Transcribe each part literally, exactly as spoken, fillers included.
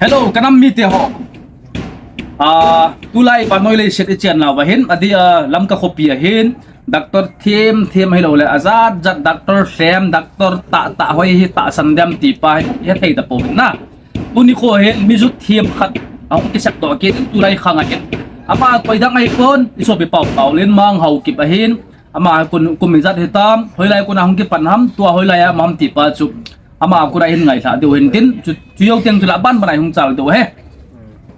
Hello, ka nam mite ho. Ah, tulai vannoi leiset i chennau va hin, adeh a Lamka khopi a hin, doctor them them hilou le, ajat jat doctor them, doctor tah tah hoi hi tahsan dem ti pa hi, hethei tapou na. Tuni kho hin, mi jut them khat, ahung kisep doh kit in tulai khang a hin. Ama koi dang ahipon, i sopi Pau Paulin Mang Haokip ahin, ama kum, kum ijat hitam, hoilai kum a hung kipan ham, tua hoilai a um ham ti pa chu. Ama kum a hin ngailha diu hin tin, chu, chu jou teng chu la ban ban a hung chal diu ahi.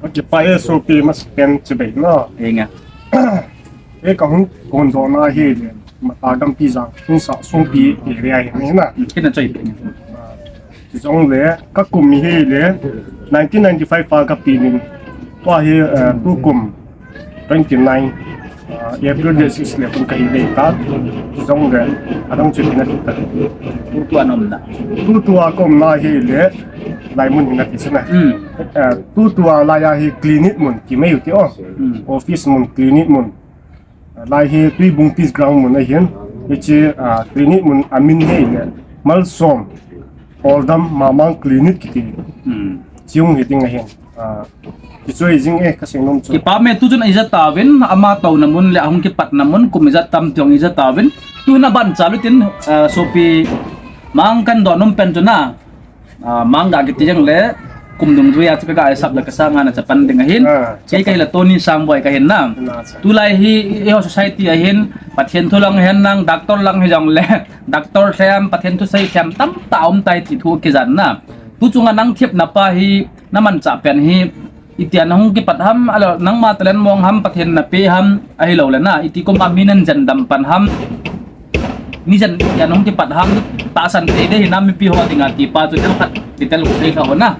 Ka kipah e sopi, masapen chibai no. Henge. E ka hung kondoh na hi le, Matagam Pijang, hung sa sungpi area hi na. Kina choi. Chujong le, ka kum hi le, nineteen ninety-five a ka pen in, tua hi, eh, tukum twenty-nine, ah, April date six le kum kahi le ta, chujong le, adang chu kina chu ta. Tutua nom na. Tutua ka um na hi le, lai mun hi na ti sina. Hmm. Eh, tutua lai a hi clinic mun, ki mei u ti o. Hmm. Office mun, clinic mun. Lai hi Tuibung Peace Ground mun ahin, hiche, ah, clinic mun amin hi le, Malsom, Oldam, Mamang Clinic kiti. Hmm. Chiung hi ding ahin. Ah, kichoi jing e, ka sing nom chu. Kipah me tu chun ija tauvin, ama touna mun le ahung kipatna mun, kum ija tam tiong ija tauvin. Tu na ban chalu tin, ah, sopi Mang kan doh nom pen chu na. Ah, Mang ga kiti jeng le, kum dungjuia chu ka ga isap le ka sang a na chapan ding ahin. Ah, kei ka hi le Tony Sangboi ka hin na. Na, sa. Tulai hi, eiho society a hin, Pathen thu lang hen nang, doctor lang hi jong le, doctor them, Pathen thusei them, tamtah um tai ti thu kijan na. Tu chunga nang thepna pa hi, na manchah pen hi, itia na hung kipat ham, ahilou, nangma talent mong ham, Pathen na pe ham, ahilou le na, iti kum a mi nan jen dam pan ham. Mi jen itia na hung kipat ham, tahsan tei dei hinam mipi ho dinga ti pa chu thil khat detail u sei kha ho na.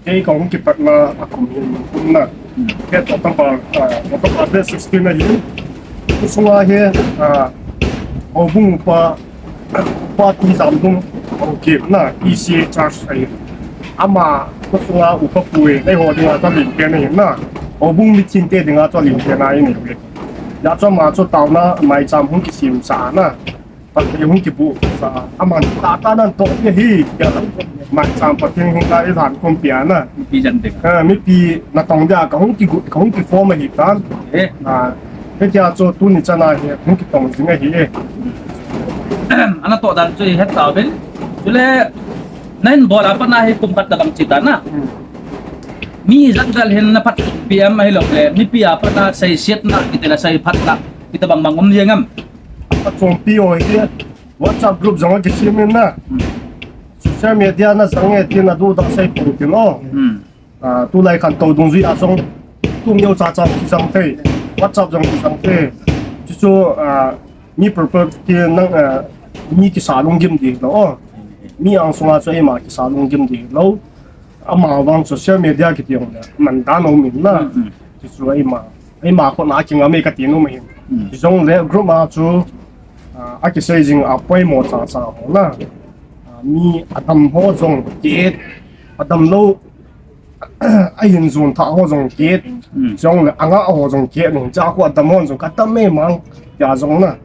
Kei ka hung kipatna a kum hi kum na. Hmm. Kei toh tamba, ah, toh tamba date sixteen ahi. Tusunga hi, ah, houbung upa, upa ti jam dum, okay, na, P C A church ahi. Ama, tusunga upa pu e, eiho dinga cha lim pen ahi na. Houbung mi thinte dinga cha lim pen ahi ni. Hijeh chun ama chu taona maicham hung kisemsa na. Pathen hung kibuhsa. Aman tah tah nan toh hi hi. Maicham Pathen hung lai lhan kum pia na. Mipi jan ding. Ha, mipi natong dia ka hung kigu, ka hung kiform ahi tan. Eh. Ah, hitia chu tuni chana hi hung kitong jing ahi e. Ana toh dan chu hi het tauvin. Chule, na hin bol a pat na hi kum khat tabang chi ta na. Hmm. Mi ijat vel hin na phat P M ahilou le, mipi a pat na seisetna, kiti le seiphatna, kiti bang bang um jeng am. Phat chompi ho hi, WhatsApp group jong a kisem in na. Hmm. Social media na jang e tin aduda sei pung tin o. Hmm. Ah, tulai khantou dungjuia jong, tum neo cha cha kijang thei, WhatsApp jong kijang thei. Chuchu, ah, mi property nang, ah, mi kisa lunggim ding lou. Mi ang sunga chu eima kisa lunggim ding lou. Ama vang social media kiti jong le, man dan um in na. Mm, mm. Chuchu eima, eima khut na kingam e kati nom ahin. Mm. Jong le group a chu, ah, akisei jing a poimo cha cha ho na. Ah, mi adam ho jong ki et, adam lou, ahin jon thah ho jong kit, hmm, jong le anga ho jong kit, ni cha ko adam ho jong ka tam me mang, tia jong na,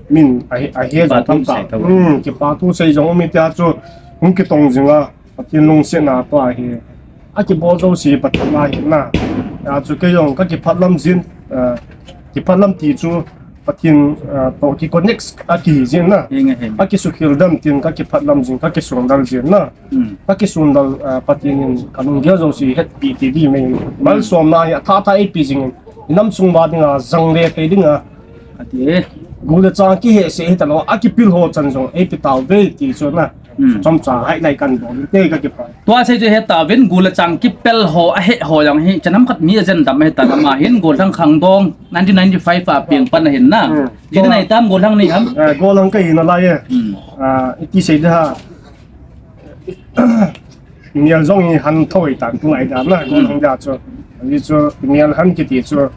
min a he, a he jong tam ta. Hmm, kipa thu sei jong mi tia chu, hung kitong jing a, Pathen lungsetna pa hi, a kibol jouse Pathen a hi na, tia chu kei jong ka kiphat lam jin, eh, kiphat lam ti chu, Pathen, ah, toh ki connect a kihi jin na. Henge, henge. A kisukhel dam tin ka kiphat lam jin, ka kisundal jin na. Hmm. Ka kisundal, ah, Pathen in ka lunggel jouse hetpi ti di mai. Hmm. Malsomna hi atha tha eipe jing in. Inam sung uva dinga, jang le thei dinga. Ati e. Gu le chang kihehseh hita lou, a kipil ho chan jong eipe tauve ti chu na. Hmm. Chomcha hai lai kan bol te ka kipah. Tua sei chu heta uvin, gu le chang kipel ho, ahe ho jong hi, chanam khat mi ajen dam heta lama hin, gollhang khangdong, nineteen ninety-five a peng pan ahin na. Hmm. Jin nei tam gollhang nei ham? Eh, gollhang ka hi nalai e. Hmm. Ah, iti sei de ha. Mial jong hi han thoi tan tu ngai dan na, hmm, gollhang dia chu. Ani chu, mial han kiti chu.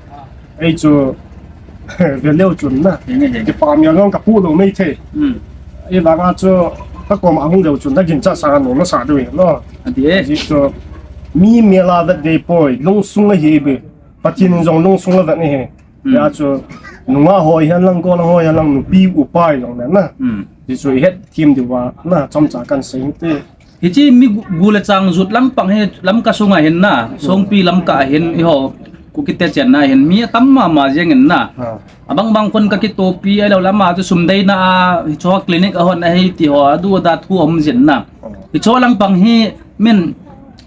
Ei chu, veleu chun na. Henge, henge. Kipa mial jong ka pu lou mai thei. Hmm. Ei langa chu, ka koma hung leu chun, na ginchat sa lou, na sa deu hi, no. Ati e. Ji chu, mi mial a vet dei poi, lungsung ahi be. Pathen in jong lungsung a vet ahi. Hmm. Hia chu, nungah ho hihen lang, gollhang ho hihen lang, nupi upa hi jong le na. Hmm. Ji chu, i het them diu va, na, chomcha kan sei te. Hiche mi gu-, gu le chang jut lampang hi Lamka sunga hin na, Songpi Lamka hin eiho Kukite chenna hin mi atam mama jeng in na. Ha. Abang bang khun ka kitopi ahilou le ama chu sum deina a, hicheho clinic ahon ahi ti ho, adu ada thu aum jin na. Ha. Hicheho lampang hi min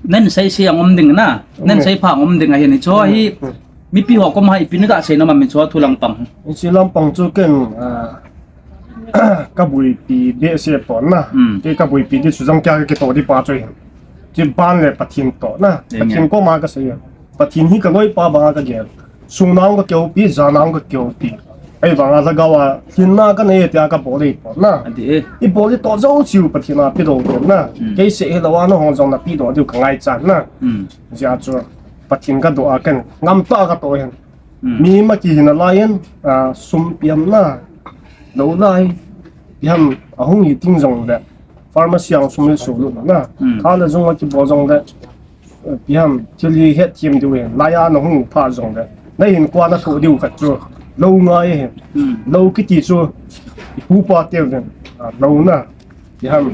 nen sei sei ang um ding na, nen sei pha ang um ding ahin hicheho hi. Hmm. Mipi ho koma ipi naga sei nom am hicheho thu lampang. Hiche lampang chu ken, ah, ka buipi behseh pon na. Hmm. Kei ka buipi di chu jong kei ka kitoh di pa chu hin. Hiche ban le Pathen toh na. Pathen koma ka sei. Pathen hi ka loipa banga ka gel. Sunga ka kihoupi, jana ka kihoupi. Ahivanga lhagao a lhinna ka nei tia ka bol ding pon na. Ati e. I bol ding toh jouse u Pathen a pe doh pon na. Hmm. Kei seh hilou a nangho jong na pe doh diu ka ngaichat na. Hmm. Hijeh chun Pathen ka doh a ken ngam tah a ka toh hin. Hmm. Mi ma kihina lai in, ah, sum piam na, lou lai, ipi ham ahung hi ting jongle, pharmacy a sum le sulut na, hmm, kha le jung a kibol jongle, eh, ipi ham thil hi hetthem diu hin, lai a nahung pha jongle, na hinkho a nathoh diu khat chu, lou ngai hin, hmm, lou kiti chu, i pu pa teu hin, ah, lou na, ipi ham,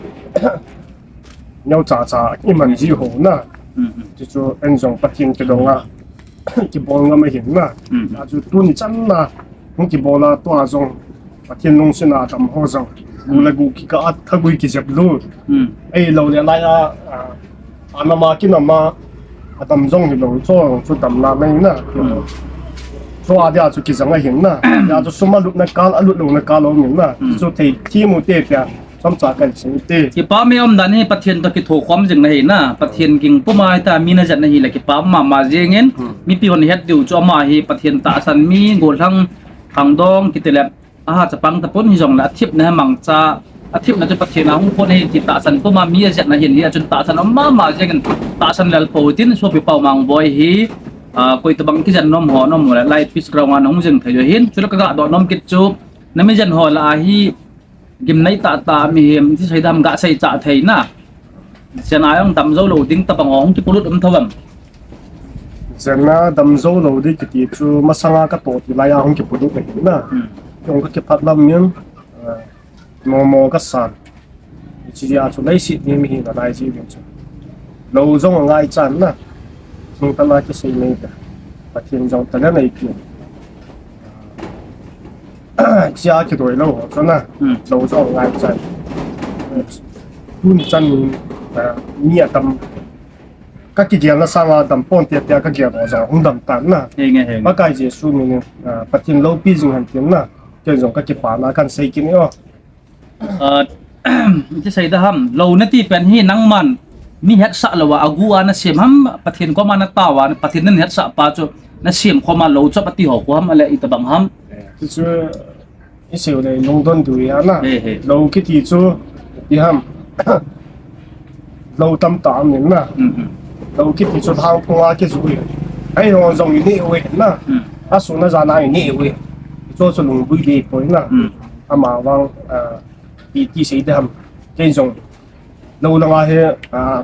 neocha cha iman ji ho na. Mhm. Chuchu en jong Pathen kidong a, kibol ngam ahin na. Mhm. Achu tuni chan na, hung kibol a tua jong, Pathen lungset a dam ho jong. Gu le gu kikah a thagui kijep lut. Mhm. Ahilou le lai a, a, anam a kinam a, adam jong hilou, chu, chu damna nei na. Mhm. Chu adia chu kijang ahin na. Adia chu sum alutna kal, alut louna kal aum in na. Mhm. Chu thei thim u te pia. Chomcha kan sei te. Kipa mi um dan hi Pathen toh kithokhom jing na hi na. Pathen ging puma hita mi na jet na hi le kipa mama jing in. Hmm. Mipi hon het diu chu ama hi Pathen tahsan mi, gollhang, khangdong, kiti le. Aha, chapang tapon hijongle athipna hi mangcha. Athipna chu Pathen a hung phon hi ti tahsan puma mi ajet na hin hi a chun tahsan um mama jing in tahsan lel pou tin sopi Paomang boi hi. Ah, koi tabang kijen nom ho, nom ho le Light Peace Ground a nahung jing thei u hin. Chule kaga doh nom kit chu. Na mi jen ho lah a hi Gimnei tahtah mihem, ti sei dam ga sei cha thei na. Jen a jong dam jou lou ding tabang hung kipolut um thou vem. Jen a dam jou lou ding kiti chu masanga ka toh ti lai a hung kipolut ahi na. Hmm. Jong ka kiphat lam min, eh, momo ka san. Hiche a chu leiset ni mi hi na lai ji vin chu. Lou jong angaichan na. Thingtan a kisei nei ta. Pathen jong ta le nei pi. Chia kidoi lou ho chu na. Hmm. Lou jong angaichan. Tun chan, ah, mi atam. Ka kigelna sanga dam ponte tia ka gel ho jong hung dam tan na. Henge, henge. Pakai Jesu min in, ah, Pathen loupi jing hen tin na. Ken jong ka kipana kan sei kit e o. Ah, ti sei da ham, lou nati pen hi nangman mi hetsah lou a, agu a nasem ham, Pathen koma natao a, Pathen in hetsah pa chu nasem khom a lou chop ati ho khu ham, ale itabang ham. Ti chu i sei u le lungdon diu ahi na. He, he. Lou kiti chu ipi ham. Lou tamtah um in na. Mm, mm. Lou kiti chu lhangphong a kijui. Eiho jong i neh u ahi na. Mm. Asun ajan a i neh u ahi. Chu chu lungbui ding poi na. Mm. Amavang, ah, iti sei ding ham. Kei jong lou langa hi, ah,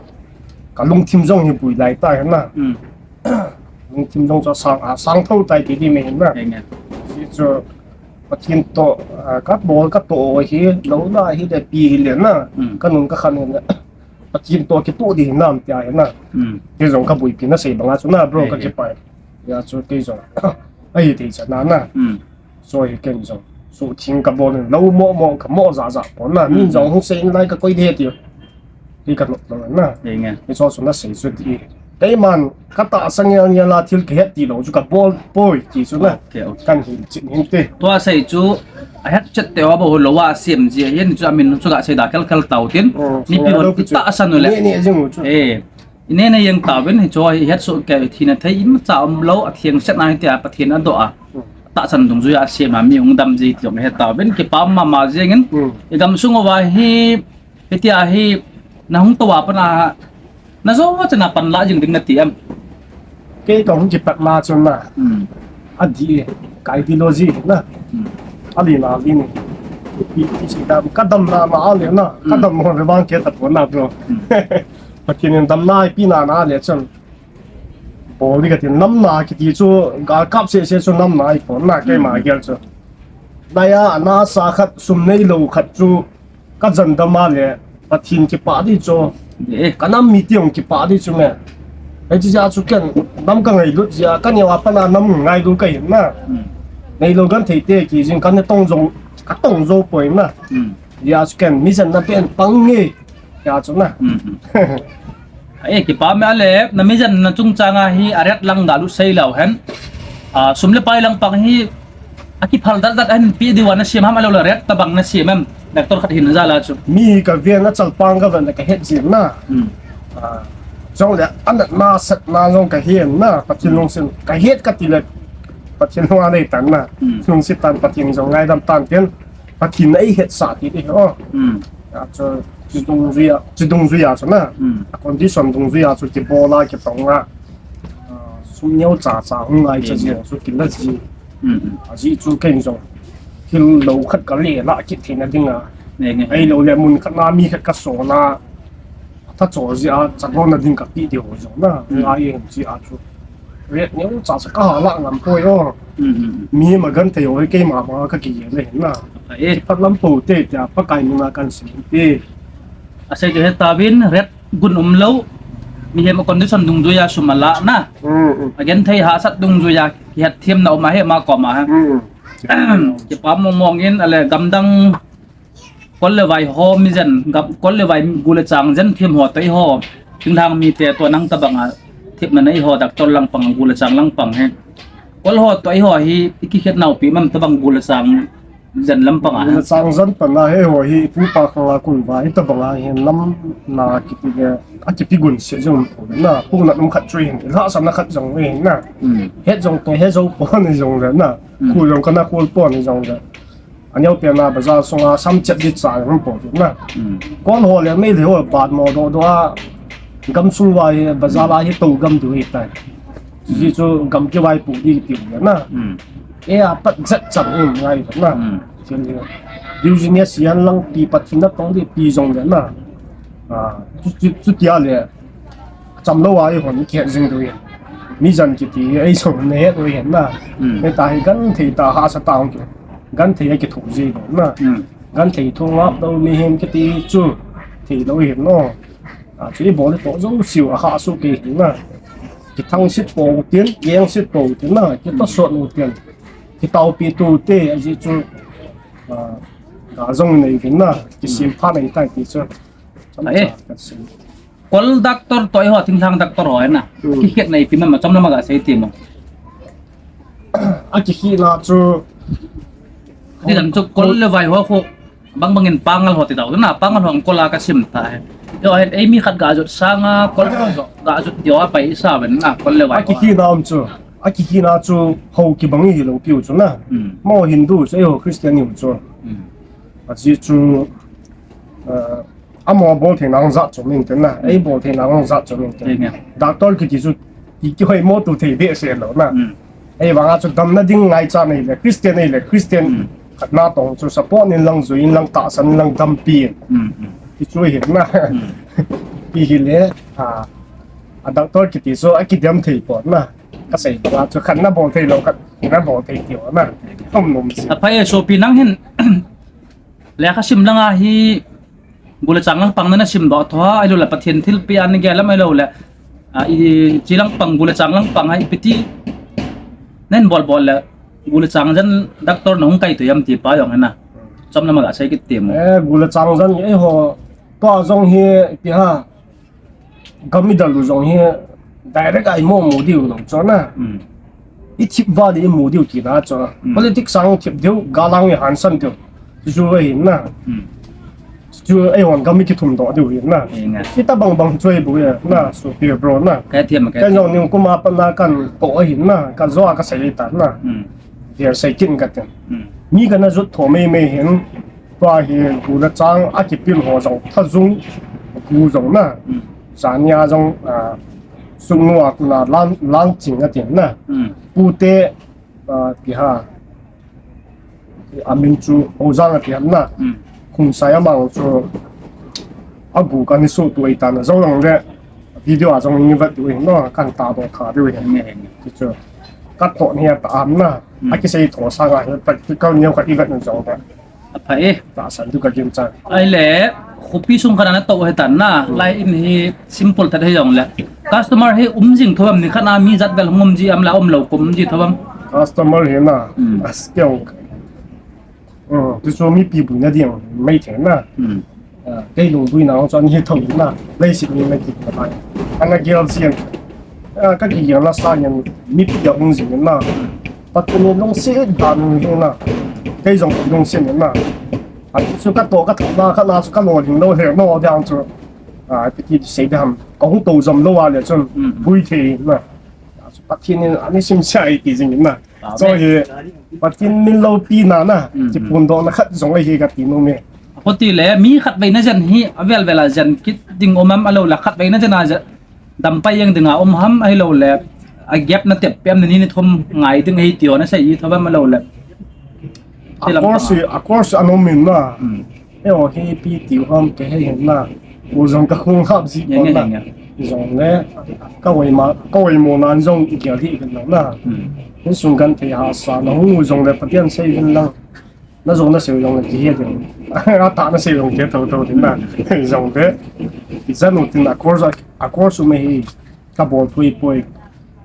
ka lungthim jong hi bui lai ta ahi na. Mm. Lungthim jong chu asang, asang thou tai ti ding ahi na. Amen. Hichu Pathen toh, ah, ka bol ka toh hi, lou la hi le pi hi le na. Mm. Ka nung ka khan hi le. Pathen toh kitoh ding hinam tia hi na. Mm. Kei jong ka buipi na sei banga chu na bro, ka kipah e. Hijeh chun kei jong ahi thei chan na na. Mm. Chu hi ken jong suhtheng ka bol in lou momo ka mo jahjah pon na. Min jong hung sei in lai ka koi ding ti. Ti ka nop lou na. Henge. Hichu chu na sei chu ti. Keiman ka tahsa ngel ngel a thil ka het ti lou chu ka bol poi ti chu na. Okay, okay. Kan hin chin hin te. Tua sei chu ahet chet te ho bou lou a sem ji hin chu amin chu ga sei da kal kal tau tin. Oh, mipi hon i tahsan u le. Ni, ni jing u chu. Eh. I neh na jeng tauvin, hichu hi hetsoh kei thina thei imacha umlou, atheng setna hitia Pathen adoh a. Hmm. Tahsan dungjuia asem a mi hung dam ji ti jong he tauvin, kipa mama jeng in. Hmm. I gamsung uva hi, hitia hi, nahung tou a pat a, najou chan a panla jing ding nati em? Kei kahung kipat ma chun na. Hmm. Adih e, ka ideology na. Hmm. Alen alen e. Pi, pi, si dam, ka damna ma alen na. Ka dam mo ve bang kei tapon na bro. Hmm. Pathen in damna eipeh na na le chun. Bol ding kati, namna kiti chu, galkap seh seh chu namna ahipon na, keima gel chu. Laiya, ana sa khat, sum neilou khat chu, ka jan dam a le, Pathen kipah di chu. Ka nam mite jong kipah di chu me. Hiche jeh a chu ken nam ka ngailut jeh a, ka neo a pat a nam ngailut ka hin na. Neilou genthei te kijing ka na tong jou, ka tong jou poi na. Hijeh a chu ken mi jen na pen pang nge. Tia chu na. Ai, kipah me ale, na mi jen na chungchang a hi a rate lang ga lut sei leu hen. A, sum le pai lang pang hi, a kiphal dat dat a hin pe diu a na sem ham ahilou le rate tabang na sem em. Doctor khat hin jal a chu. Mi ka ven a chalpang ka ven le ka het jin na. A, jong le a natna satna jong ka hen na. Pathen lungset ka het ka ti le. Pathen lung a nei tan na. Lungset tan Pathen jong ngaidam tan tin. Pathen in eihetsah ti di ho. A chu, chu dungjui a, chu dungjui a chu na. A condition dungjui a chu kibol a, kitong a. A, sum neo cha cha hung ngai cha ji chu kila ji. Ajeh chu ken jong thil lou khat ka le la kit theina ding a. Ahilou le mun khat na mi khat ka sol a. Tha cho jeh a, chalona ding ka pe diu jong na. Ngai em jeh a chu. Rate neo cha cha ka ha la ngam poi o. Mi ma genthei ho hi keima ma ka kigel le hin na. Phat lam po te tia Pakai mina kan sim te. A sei chu hetauvin rate gun umlou. Mihem a condition dungjui a sum a la na. A genthei hahsat dungjui a kihet themna um a hi ama koma ha. Kipah mong mong in ale gamdang Kol le vai ho mi jen, gam, kol le vai gu le chang jen thim ho toh eiho. Thinglhang mite toh nang tabang a thipna nei ho, doctor lang pang, gu le chang lang pang hi. Kol ho toh eiho hi, i kikhet nau pi mam tabang gu le chang jen lam pang a. Gu le chang jen pan a he ho hi, pu pa khang a kun va, i tabang a hi nam na kipi le, a kipi gun se jong na, pu na um khat chu hin, la sa na khat jong hin na. Hmm. Het jong toh, he jo po ni jong le na. Hmm. Khu jong ka na khu po ni jong le. A neo pen a bazar sunga sam chet di cha hung po di na. Hmm. Kol ho le mei le ho bat mo do do a. Gam sung va hi bazar a hi to gam du hi tai. Ji chu gam kivai pu di ti le na. Hmm. E a pat jet chan um ngai na. Hmm. Business yan lang pi pat na tong di pi jong le na. A, chu, chu, chu tia le. Cham lou a eihon i kihet jing diu hin. Mi jan kiti hi eisou na het u hin na. Hmm. Hita hi genthei tah hahsa tah hung ki. Genthei a kithoh ji lou na. Hmm. Genthei thu ngap lou mihem kiti chu thei lou hin no. A, chu i bol i toh jouseu a hahsa kei hin na. Kithangsit pou tin, kengsit pou tin na, kitosot u tin. Kitaopi tu te, ajeh chu, a, ga jong nei hin na, kisem pha nei tai ti chu. Cham cha ka sim. Kol doctor toh eiho, thinglhang doctor ho na. Hmm. Kikhet nei pi ma, chom lama ga sei ti mo. A kikhet na chu. Ti dan chu kol le vai ho khu, bang bang in pangal ho ti dau na, pangal ho kol a ka sim ta he. Yo he, ei mi khat ga jot sanga, kol ga jot yo a pai sa ven na, kol le vai. A kikhet na um chu. A kikhet na chu ho kibang hi lou piu chu na. Hmm. Mo Hindu chu, eiho Christian ni chu. Hmm. Ajeh chu, eh, Amaho bol theina hung jat chom in tin na, ei bol theina hung jat chom in tin. Doctor kiti chu, ki, kihoimo tu thei behseh lou na. Hmm. Ei vang a chu damna ding ngaichat nei le, Christian nei le, Christian khat na tong chu support in lang jui in lang tahsan in lang dampi in. Hmm, hmm. Ti chu hin na. Hmm. Ti hi le, a, a doctor kiti chu a kidem thei pon na. Ka sei vang a chu khat na bol thei lou, khat na bol thei ti ho na. Thum nom si. A phai e sopi nang hin, lekha sim lang a hi, Gu le chang lang pang na na sim doh tho a, ahilou le Pathen thilpeh a na gel lam ahilou le, a, i, chi lang pang, gu le chang lang pang a ipi ti. Nen bol bol le, gu le chang jen doctor na hung kai tu yam ti pa jong na. Chom lama ga sei kit ti mo. Eh, gu le chang jen eiho, tua jong hi, ipi ha, gam i dal u jong hi, direct a i mo mo diu lou chu na. Hmm. I thip val i mu diu ti na chu. Hmm. Politics sang thip diu, galang i hansan diu. Chu chu ahi na. Hmm. Chu eihon gam i kithum doh diu hi na. Ahi na. Itabang bang chu ahi bu hi na, sopi bro na. Ka thiam, ka thiam. Ken jong nikum a pat na kan toh ahi na, ka jo a ka sei ta na. Hmm. Ver sei kin ka tin. Hmm. Mi ka na jot tho mei mei hin. Tua hi gu le chang a kipil ho jong, thajung gu jong na. Hmm. Jania jong, a, sungnu a kona lang, lang ching a tin na. Hmm. Pute, a, ti ha. A min chu Hojang a ti ha na. Hmm. Khungsai a mang chu a gu ka ni su tu ei ta na jong lang le. Video a jong ni vet tu ei no, kan ta do kha diu hi. Ni, ni. Ti chu. Ka to ni a ta am na. Hmm. A kisei tho sanga hi practical neo ka i vet na jong da. A phai e. Tahsan tu ka gim chan. Ahile, Khopi sung khat a natoh hitan na, lai in hi simple tah hijongle. Customer hi um jing thou am, nikhat a mi jat vel hung um ji am, la umlou kum um ji thou am? Customer hi na, Hmm. a skill. Hmm, tu chu mipi buina ding, mai thei na. Hmm. Ah, kei lungbuina chu ani thou na, leiset mi mai ti na. Ana gel jin. Ah, ka kigel na sa ngen, mipi a um jing na. Pathen in lungset dan in na. Kei jong lungset na. Ati chu katoh, katoh na, katoh na chu kalo ding lou he, no, dang chu. Ah, piti sei dam. Ka hung tou jom lou a le chun, Mm. bui thei na. Pathen in ani simse ahi ti jing na. Amen. Chu hi, Pathen min loupina na, Mm, mm. kiphondohna khat jong ahi kati nom e. Ahiti le, mi khatvei na jen hi, avel vel a jen kit ding um am, ahilou le khatvei na jen a jen, dam pai jeng ding a um ham, ahilou le, a gap na tep pem na ni ni thum ngai ding ahi ti ho na sei ji thou am, ahilou le. A course, a course ana um in na. Hmm. Eiho hi ipi tiu ham kihei hih in na. U jong ka hung hap ji Nge, pon nge, na. nge. Jongle, ka oimo, ka oimo nan jong i gel hih in na. Hmm. Insung genthei hahsa na hung u jongle Pathen sei in lang. Na jong na sei jongle kihe ding. A tah na sei jong kihe thou thou ding na. Jongle. Ijat u tin a course, a course um hi ka bol poi poi.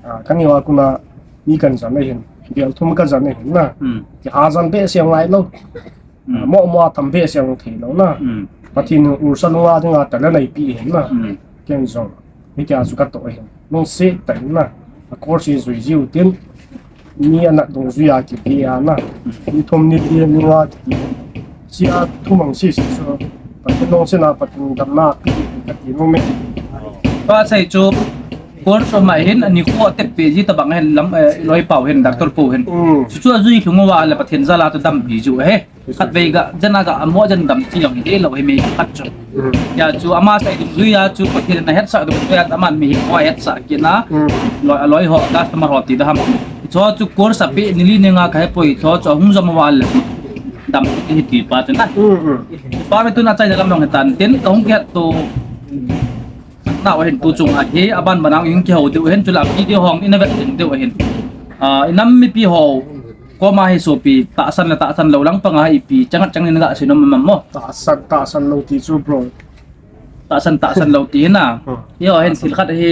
Ah, ka neo a kon a mi kan jan ahin. Bel thum ka jan ahin na. Hmm. Kiha jan behseh ngai lou. Mm. Mo mo a tam behseh thei lou na. Mm. Pathen in ursa lunga dinga talent eipe ahi na. Mm. Ken jong. Hitia chu ka toh ahi. Lungset tah in na. A course hi jui jiu tin. Mi ana dungjui a kipe a na. Mm. Ni thum ni li ni nga kipe. Sia thum ang sisi chu. Pathen lungset na Pathen damna pi ka ti nom e. Ka sei chu course um ahin ani kho tep pe ji tabang hin lam, eh, loi pau hin, doctor pau hin. Mm. Chu chu a jui lhung uva le Pathen jal a chu dampi jiu ahi. Khatvei ga, jen a ga, amo jen dam ti jong hi lou hi mi khat chu. Mm. Hijeh chun ama sei dungjui a chu Pathen in ahetsah dungjui a aman mihem ho ahetsah kit na. Mm. Loi, loi ho, customer ho ti da ham. Chu chu course a pe ni li ni nga ka he poi chu chu hung jom uva le. Dam ti hi ti pa chu na. Mm, mm. Pa mi tun a chai da lam jong hi tan tin ka hung kihet to. Nau ahin tu chung a hi, aban ban a hung kihou diu ahin, chule video hong ina vet ding diu ahin. Ah, i nam mipi ho, koma hi sopi, tahsan le tahsan lou lang panga hi ipi, chang chang in ga sei nom am mo. Tahsan, tahsan lou ti chu, bro. Tahsan, tahsan lou ti na. Hmm. Hi ho hin thil khat hi,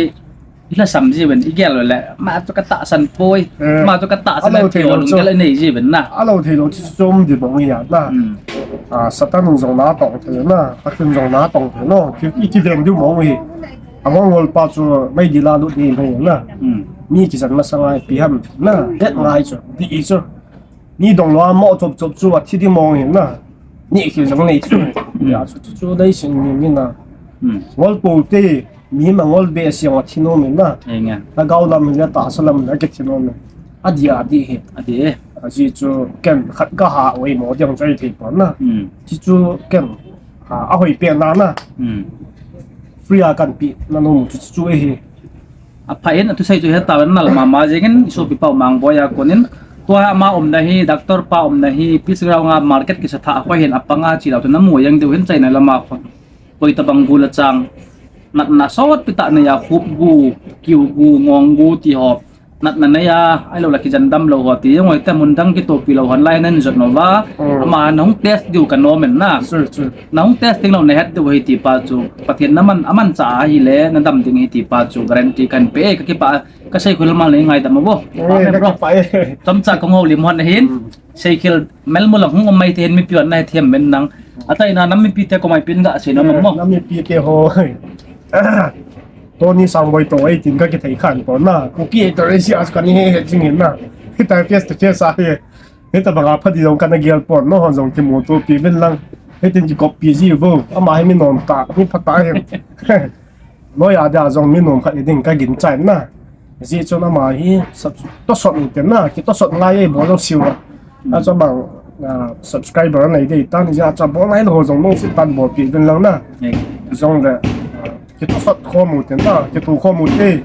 i lhasam ji uvin, i gel le, ama chu ka tahsan poi, Eh, ama chu ka tahsan alou le thei ti ho lou lung chu. Gel nei ji uvin na. Alou thei lou chu chu um di bong hi a na. Hmm. Ah, Satan in jong na tong thei na, Pathen jong na tong thei no, ki, i kiveng diu mong hi. Angol ngol pa chu meidil a lut ding ahi na. Hmm. Mi kijen masang a ipi ham na, det ngai chu, di i chu. Mi dong lou a mo chop chop chu athi ding mong ahi na. Ni ki jong nei chu. Hmm. Hijeh chu chu, chu leiset mi, mi na. Hmm. Ngol pou te, mi ma ngol behseh a thi nom in na. Enge. Lhagao lam le tahsa lam le kithi nom in. Adi, adi hi. Adi e. Ajeh chu ken khat ka ha oimo ding chu i thei pon na. Hmm. Chu chu ken Ha, ahoi pen na na. Hmm. Free a kan pe na nom chu chu ahi. Apha in, athusei chu heta ven nal mama jeng in, i sopi pau Mangboi a kon in. Tua ama umna hi, doctor pa umna hi, Peace Ground a market kisa tha a khoi hin apang a chi lou tu na mu jeng diu hin China lama khon. Koi tabang gu la chang. Natna sotpi tah nei a khup gu, kiu gu, ngong gu ti ho. Natna nei a, ahilou le kijen dam lou ho ti, jong hoi te mun dang kitopi lou hon lai nan jot nom uva. Hmm. Ama na hung test diu ka nom in na. Sure, sure. Na hung test ding lou na het diu ahi ti pa chu. Pathen na man, aman cha ahi le, na dam ding ahi ti pa chu. Guarantee kan pe, ka kipah, ka sei khol mal nei ngaidam uvo. Eh, Amen, ka bro. Kipah e. Chomcha kong houlim hon ahin. Hmm. Seikhel melmu lang hung um mai te hin mipi hon na hethem men nang. Achaina nam mipi te komai pin ga sei nom mo. Nam mipi te ho. Tony Sangboi toh eighteen ka kithei khan pon na. Kuki eighteen asia chu ka ni he he jing in na. Hita face to face a hi. Hita banga pha di jong ka na gel pon, nahon jong kimuto pi uvin lang. Hitin kikop pi ji uvo. Ama hi mi nom tah, mi pha tah hi. Loi a dia jong mi nom khat hi ding ka ginchat na. Hijeh chun ama hi sub-, tosot u ten na, kitosot ngai ei bol jong siu a. Achu bang, ah, subscriber nei dei tan, hijeh a chu bol ngai lou ho jong lungset tah in bolpi uvin lang na. Ei. Jongle, ah, kitosot khom u ten na, kitho khom u te.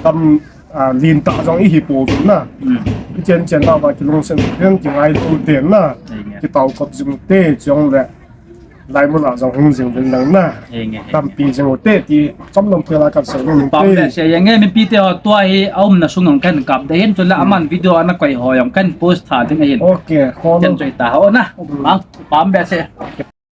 Tam, ah, lin tah jong i hi pouvin na. Hmm. I chen chen na ba kilungset u ten, kingaito u ten na. Ei, ei. Kitao kop jing u te, jongle. Laimun a jong hung jing uvin lang na. Enge, enge. Tampi jing u te ti chomlam phela kan sei nom. Pam behseh e, enge mipi te ho tua hi a umna sung jong kan kap de hin, chule Hmm. aman video ana koi ho jong kan post tha ding ahin. Okay, kholo. Chen choi ta ho na. Hmm. Pam, pam behseh e.